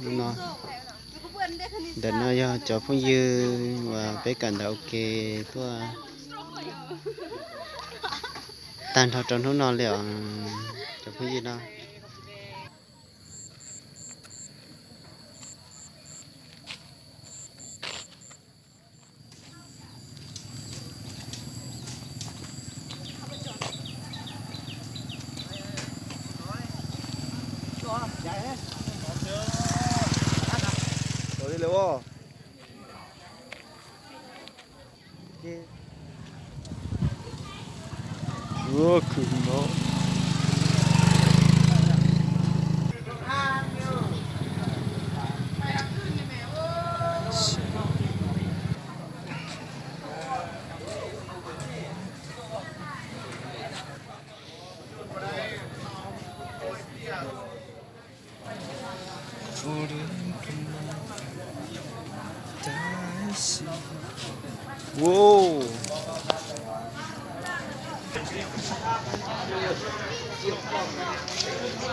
Hnub no, ntawm no yog cov phooj ywg uas peb kawm ntawv ua ke tuaj tag nrho rau hnub no li os, cov phooj ywg no.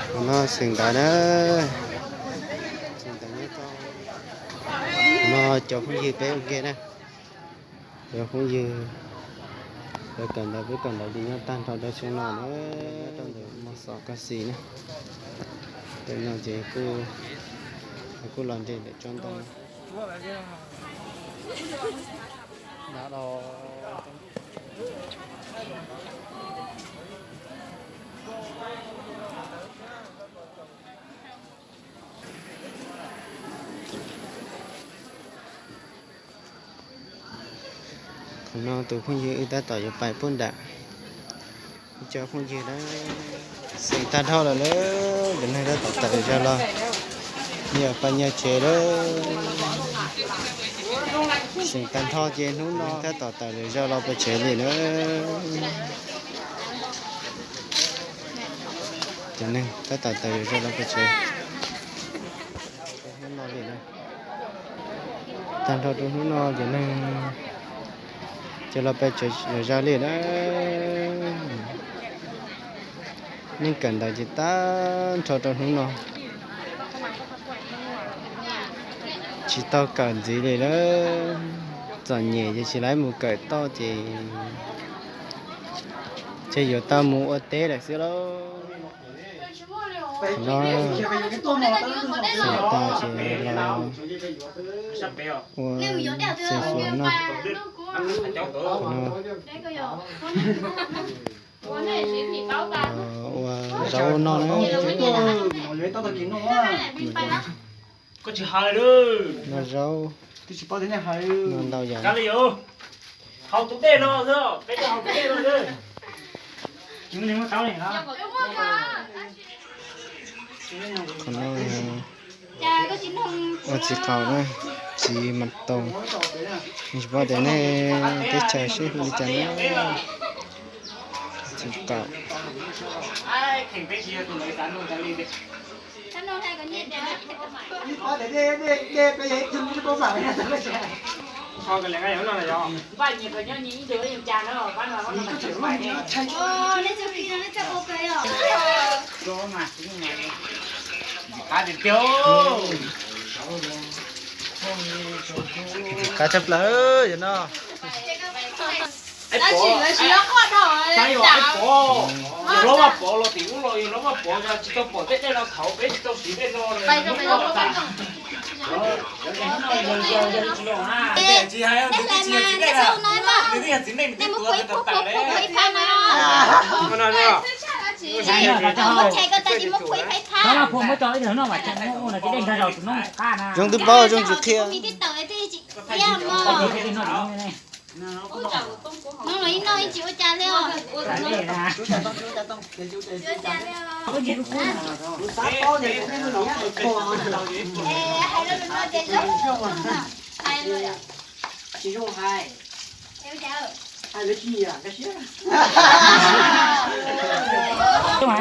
Qhov no xeem ntawv na, xeem ntawv nyob rau no, cov phooj ywg peb ua ke na. Cov phooj ywg, cov kawm ntawv peb kawm ntawv ces nyob tag nrho rau xyoo no na, nyob rau ntawm Mos Xos Koj Xis na. Ntawm no ces kuj, kuj los nres ntawm tsob ntoo. Qhov no tus phooj ywg wb tab tom yuav pais pub nram. Ib co phooj ywg na, xeem tag dhau lawm lauj, cov neeg tab tom tawm zog los, nyias pais nyias tsev lawm. Xeem tag nrho ces hnub no tab tom tawm lawm zog los pem tsev li na. Cov neeg tab tom tawm lawm zog los pem tsev. Hnub no li na, tag nrho rau hnub no cov neeg ces los pem tsev lawm zog li na. Neeg kawm ntawv ces tag nrho rau hnub no, tsis tau kawm ntxiv li lawm. Txom nyem ces tsis laib mus kawm toj ces, ces yuav tau mus ua teb lawm xwb lauj. No, xav tas ces los ua xeem xyuas noj. No, ua zaub noj na. Koj tsis hais lawm. Noj zaub, noj ntau yam. Haus tus dej no xwb, peb coj haus tus dej no xwb. Qhov no ua txiv qaub na, txiv mas toos. Tsis paub tias nej teb chaws siab hu li cas na. Txiv qaub. Qab tshaj plaws yog no. Yog Hlob Vaj Pov los tim ub los, yog Hlob Vaj Pov tsis tau pom tej dej no thaum peb tsis tau siv dej no. Tsis hais nws twb tsis yog txiv dej na, nws twb yog txiv dej nws twb tuav nws tawm tawm li. Zoo twb paub zoo tsis qhia.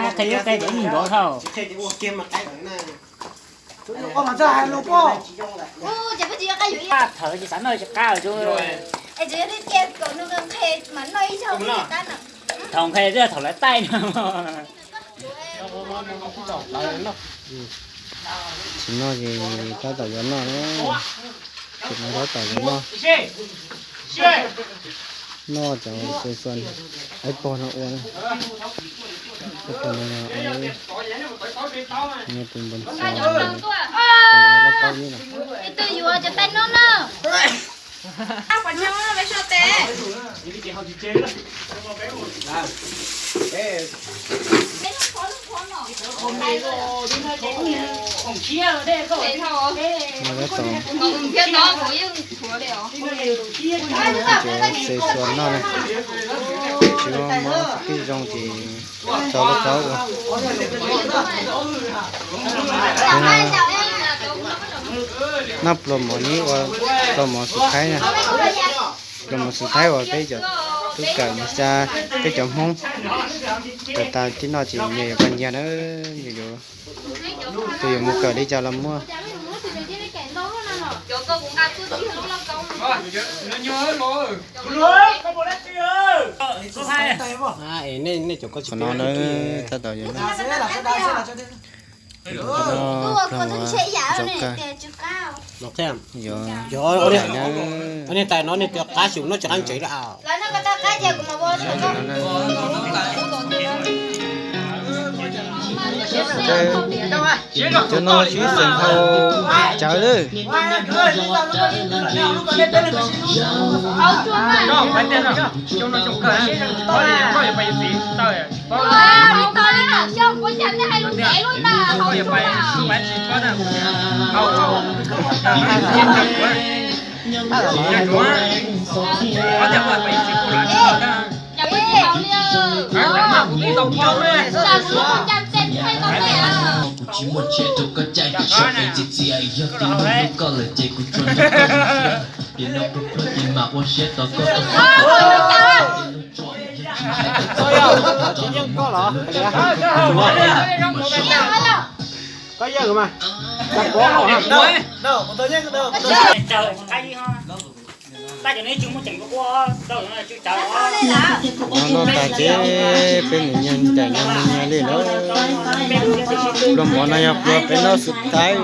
Qhia yuav qe cov ib nrov dhau. Thawv tsis xav noj tsis qab. Thaum nqe twb yog thaum lawv taij no. Tsis noj ces tab tom yuav noj na. Tsis noj tab tom yuav noj. Noj cov xua xuas, ib pog no ua, ib pog no ua, nws tus npoo xos, laj paub ib no. Ib tug yuav cov tais no na. Noj tab tom, cov xua xuas noj na. Tsis muaj mob tib zoo ces tso lub kaub ua. Noj pluas mov neb ua pluas mov xus thaib na. Pluas mov xus thaib uas peb cov tub kawm Xyooj, peb cov Hmoob kawm tas tib no ces nyias yuav koj nyias na, nyias yuav, tus yuav mus kawm li cas los muaj. Qhov no na, tab tom yuav, no, pluas mov zov kawg. Yuav, niag tais no niag qab xyum no tsis qab ntsev li. Cov no sib xeem hau cawv lawm. Kuv tsis muaj tsev rau koj caij, koj sawv txiv txias, yog twb hlub koj lawm ces kuv tsuas nrog koj mus thiab. Tiam no pluag pluag ces mam ua siab tos koj, koj tso los mus txog lub mov txog lub tsheb, koj yeej mas. Noj noj tas ces peb nim nyias ncaim nyias mus nyias li lawm. Pluas mov no yog pluas peb noj xus thaib.